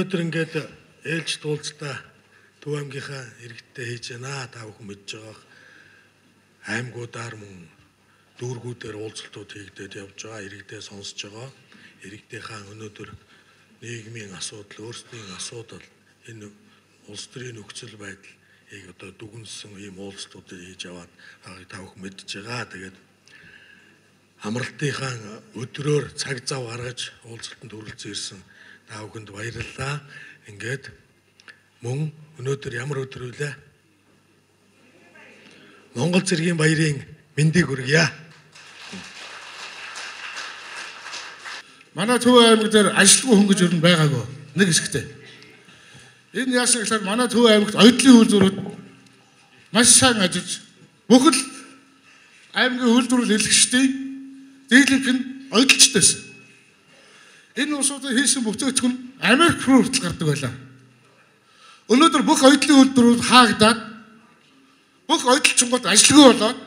Өнөөдөр ингээд ээлжит уулзалтаа Төв аймгийнхаа иргэдтэй хийж байна. Та бүхэн мэдж байгаа аймгуудаар мөн дүүргүүдээр уулзалтууд хийгдээд явж байгаа. Иргэдээ сонсож байгаа. Иргэдийнхаа өнөөдөр нийгмийн асуудал, өөрсдийн асуудал, энэ улс төрийн нөхцөл байдлыг одоо дүгнэсэн ийм уулзалтуудыг хийж яваад байгааг та бүхэн мэдж байгаа. Тэгээд амралтынхаа өдрөөр цаг зав гаргаж уулзалтанд хүрэлцэн ирсэн та бүхэнд баярлалаа. Ингээд мөн өнөөдөр ямар өдөр вүлээ? Монгол цэргийн баярын мэндийг хүргье. Манай Төв аймаг дээр ажилтгүй хүн гэж ер нь байгаагүй. Нэг хэсэгтээ. Энэ яасан гэхээр манай Төв аймагт оюутлын үйлдвэрүүд маш сайн ажиллаж бүхэл аймгийн үйлдвэрлэл эрхлэгчдийн дийлэнх нь оюутлчтай байсан. Энэ улсуудын хийсэн бүтээгдэхүүн Америк руу хүртэл гардаг байлаа. Өнөөдөр бүх оюутлын үйлдвэрүүд хаагдаад бүх оюутлчингууд ажилгүй болоод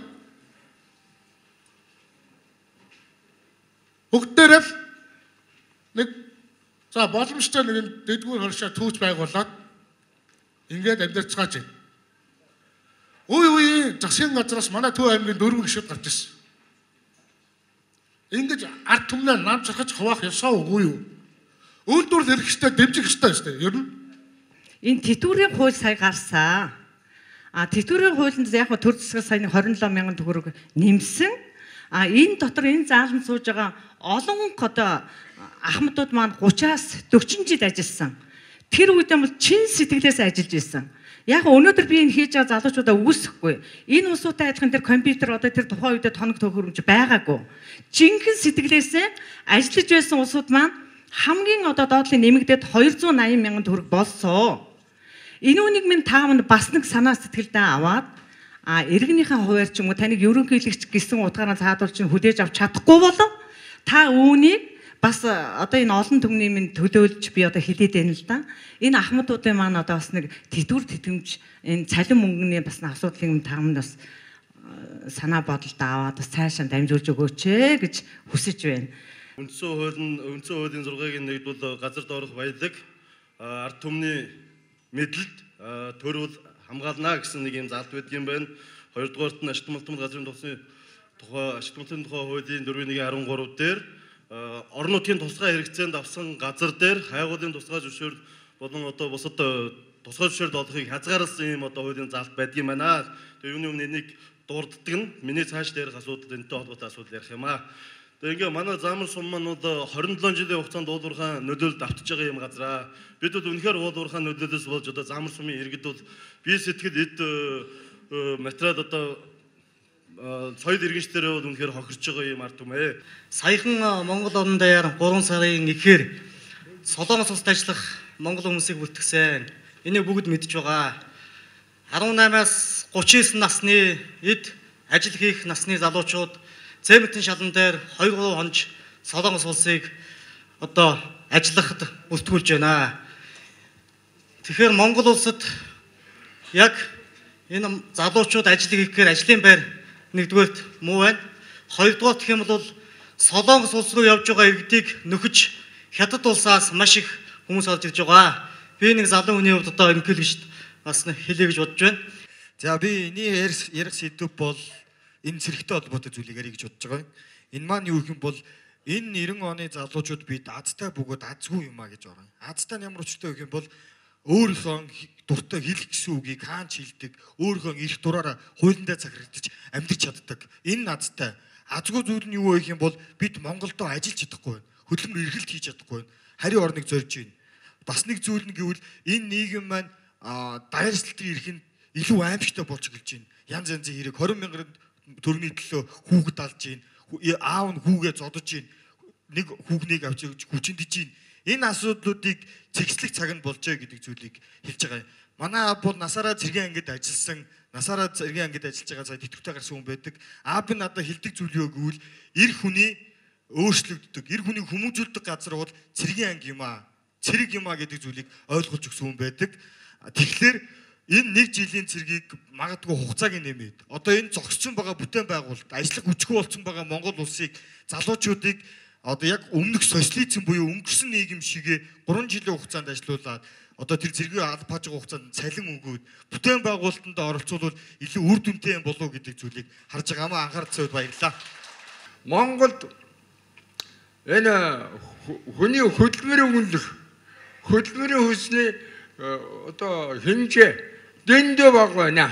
бүгдээрээ л нэг за боломжтой нэг дэдгүүр хоршоо түүч байгуулад ингээд амьдарцгааж байна. Үе үеийн засгийн газраас манай Төв аймгийн 4 гишүүд гарч ирсэн. Ингэж ард түмнээ нам цархаж хуваах ёсоо үгүй юу? Үйлдвэрлэл эрхтэй дэмжих ёстой шүү дээ. Ер нь энэ тэтгэврийн хууль сая гарсан. А тэтгэврийн хуулинд яг төр засгаас сая 27 мянган төгрөг нэмсэн. А энэ дотор энэ зааланд сууж байгаа олон одоо ахмадууд маань 30-аас 40 жил ажилласан. Тэр үед бол чин сэтгэлээс ажиллаж исэн. Яг өнөөдөр би энэ хийж байгаа залуучуудаа үгүйсэхгүй. Энэ улсуудтай адилхан тэр компьютер одоо тэр тухайн үедээ тоног төхөөрөмж байгаагүй. Жинхэнэ сэтгэлээсээ ажиллаж байсан улсууд маань хамгийн одоо доотлын нэмэгдээд 280 мянган төгрөг болсон. Энэ үнийг минь та минь бас нэг санаа сэтгэлдээ аваад а иргэнийхээ хуваар ч юм уу таныг ерөнхийлөгч гэсэн утгаараа цаадуул чинь хүлээж авч чадахгүй болов. Та үүнийг бас одоо энэ олон түмний минь төлөөлж би одоо хэлээд байна л да. Энэ ахмадуудын маань одоо бас нэг тэтгэвэр тэтгэмж энэ цалин мөнгөний бас асуудлыг та минь бас санаа бодолд аваад бас цаашаа дамжуулж өгөөч ээ гэж хүсэж байна. Үндсэн хууль нь үндсэн хуулийн 6-гийн нэгд бол газар доорх баялаг ард түмний мэдлэлд төрөл хамгаална гэсэн нэг юм заалт байдаг юм байна. Хоёрдугаарт нь ашиг малтмал газрын тухай ашиг малтын тухай хуулийн 4.1.13 дээр орон нутгийн тусгай хэрэгцээнд авсан газар дээр хайгуулын тусгай зөвшөөрөл болон одоо бусад тусгай зөвшөөрөл олохыг хязгаарласан юм одоо хуулийн заалт байдаг юм байна. Тэгээ юуны өмнө энийг дурддаг нь миний цааш дээрх асуудал энэтэй холбоотой асуудал ярих юм аа. Тэгээ ингээ манай Заамар сум маань бол 27 жилийн хугацаанд уулуурхаан нөлөөлөлд автж байгаа юм газраа. Бид бол үнэхээр уулуурхаан нөлөөлөөс болж одоо Заамар сумын иргэд бол бие сэтгэл эд материал одоо соёл иргэншдэрээ бол үнэхээр хохирч байгаа юм ард түмээ. Саяхан Монгол орон даяар 3 сарын эхээр Солонгос улсад ажиллах монгол хүмүүсийг бүртгэсэн. Энийг бүгд мэдж байгаа. 18-аас 39 насны эд ажил хийх насны залуучууд Цементийн шалан дээр 2-3 хонж Солонгос улсыг одоо ажиллахад бүртгүүлж байна. Тэгэхээр Монгол улсад яг энэ залуучууд ажил хийх гэхээр ажлын байр нэгдүгээрт муу байна. Хоёрдугаар гэх юм бол Солонгос улс руу явж байгаа иргэдийг нөхөж Хятад улсаас маш их хүмүүс олж ирж байгаа. Би нэг залуу хүний хувьд одоо ерөнхийлөгчд бас хэлье гэж бодож байна. За би энэний ярих сэдв бол энэ цэрэгтэй холбоотой зүйлийг ярих гэж бодож байгаа юм. Энэ маань юу гэх юм бол энэ 90 оны залуучууд бид азтай бөгөөд азгүй юм а гэж байгаа. Азтай нь ямар учиртай вэ гэх юм бол өөрийнхөө дуртай хэлэх гэсэн үгийг хаанч хэлдэг, өөрийнхөө эрх дураараа хуулиндаа захирагдаж амьдарч чаддаг. Энэ азтай. Азгүй зүйл нь юу вэ гэх юм бол бид Монголдо ажиллаж чадахгүй байна. Хөдөлмөр эрхэлт хийж чадахгүй байна. Харийн орныг зорж байна. Бас нэг зүйл нь гэвэл энэ нийгэм маань даяаршлтын эрх нь илүү аимшигтай болж эхэлж байна. Янз янзын хэрэг 20 мянган төрний төлөө хүүхэд алж байна. Аав нь хүүгээ зодож байна. Нэг хүүгнийг авч хүчиндэж байна. Энэ асуудлуудыг цэгцлэх цаг нь болжээ гэдэг зүйлийг хэлж байгаа юм. Манай аав бол насаараа цэргийн ангид ажилласан, насаараа цэргийн ангид ажиллаж байгаа цаг идэвхтэй гарсан хүн байдаг. Аав нь надад хэлдэг зүйл юу гэвэл эр хүний өөрчлөгддөг, эр хүнийг хүмүүжүүлдэг газар бол цэргийн анги юм аа. Цэрэг юм аа гэдэг зүйлийг ойлгуулж өгсөн хүн байдаг. Тэгэхээр энэ нэг жилийн цэргийг магадгүй хугацааг нэмээд одоо энэ зогссон байгаа бүтээн байгуулалт, ажиллах хүчгүй болсон байгаа Монгол улсыг залуучуудыг Одоо яг өмнөх социализм буюу өнгөрсөн нийгэм шигээ 3 жилийн хугацаанд ажилуулад одоо тэр зэргийн аль паж хугацаанд цалин өгөөд бүтээн байгуулалтанд оролцуулбал илүү үр дүнтэй юм болов уу гэдэг зүйлийг харж байгаа амаа анхаарал тавьд баярлалаа. Монголд энэ хүний хөдөлмөрийн үнэлэх, хөдөлмөрийн хөлсний одоо хэмжээ дэндүү бага байна.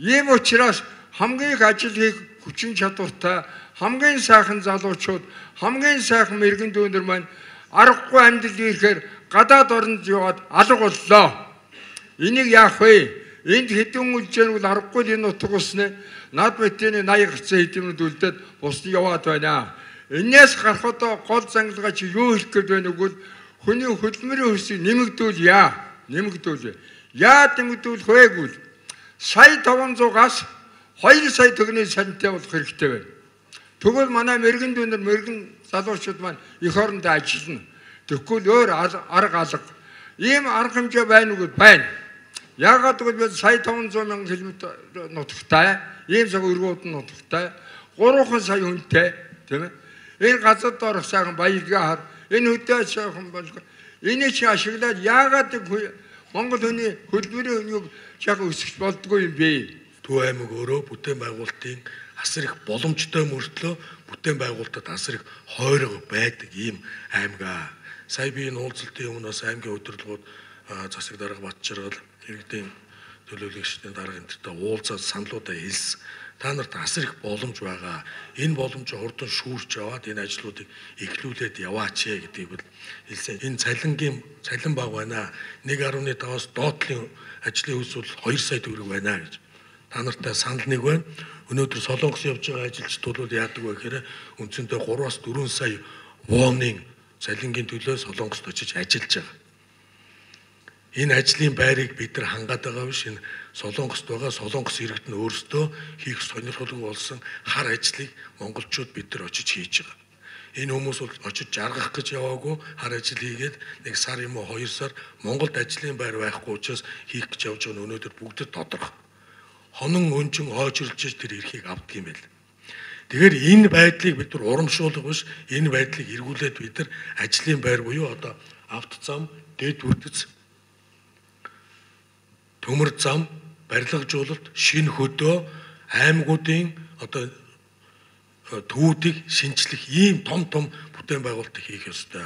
Ийм учраас хамгийн их ажил хийх хүчин чадвартай, хамгийн сайхан залуучууд, хамгийн сайхан мэрэгэн дүүнер маань аргагүй амьдрал ирэхээр гадаад оронд яваад алга боллоо. Энийг яах вэ? Энд хэдэн үлжээнүүл аргагүй л энэ утга усны над битээний 80 гарцсан хэдэн үлдээд бусд яваад байна. Энээс гарах одоо гол зангалгаа чи юу хэлэх гээд байна гэвэл хүний хөдөлмөрийн хөлсийг нэмэгдүүл яа? Нэмэгдүүл. Яа нэмэгдүүлэх вэ гэвэл сая 500-аас 2 сая төгрөгийн цалинтай болох хэрэгтэй байна. Тэгвэл манай мэрэгэн дүүнер, мэрэгэн залуучууд маань эх орондоо ажиллана. Тэгэхгүй л өөр арга алга. Ийм арга хэмжээ байна уу гэвэл байна. Яагаад гэвэл сая 500 мянган километр нутагтай, ийм цаг өргүүд нутагтай, 3 сая хүнтэй, тийм ээ. Энэ газар доорх сайхан баялгаа хар, энэ хөдөө сайхан болго. Энийг чи ашиглаад яагаад Монгол хүний хөдөлмөрийн үнийг жаахан өсгөх болдгоо юм бэ? Төв аймаг өөрөө бүтээн байгуулалтын асар их боломжтой мөртлөө бүтээн байгуулалтад асар их хойрого байдаг ийм аймаг аа. Сая би энэ уулзалтын өмнө бас аймгийн удирдлагууд засаг дарга Батжаргал, иргэдийн төлөөлөгчдийн дарга энтертэй уулзаад саналуудаа хэлсэн. Та нарт асар их боломж байгаа. Энэ боломжийг хурдан шүүрч яваад энэ ажлуудыг эхлүүлээд яваач гэдгийг бол хэлсэн. Энэ цалингийн цалин баг байна. 1.5-аас доотлын ажлын хөлс бол 2 сая төгрөг байна гэж. Та нартай санал нэг байна. Өнөөдөр Солонгос явж байгаа ажилчид бол яадаг вэ гэхээр үндсэндээ 3-аас 4 сая вонын цалингийн төлөө Солонгост очиж ажиллаж байгаа. Энэ ажлын байрыг бид нар хангаад байгаа биш. Энэ Солонгост байгаа Солонгос иргэд нь өөрсдөө хийх сонирхолгүй болсон хар ажлыг монголчууд бид нар очиж хийж байгаа. Энэ хүмүүс бол очиж жаргах гэж яваагүй хар ажил хийгээд нэг сар юм уу 2 сар Монголд ажлын байр байхгүй учраас хийх гэж явж байгаа нь өнөөдөр бүгдэд тодорхой. Хонон өнжин хойчрлж тэр эрхийг авдаг юм байл. Тэгэхээр энэ байдлыг бид нар урамшуулах биш, энэ байдлыг эргүүлээд бид нар ажлын байр буюу одоо авто зам, дэд бүтэц, төмөр зам, барилгажуулалт, шинэ хөдөө, аймагуудын одоо төвүүдийг шинжлэх ийм том том бүтээн байгуулалт хийх ёстой.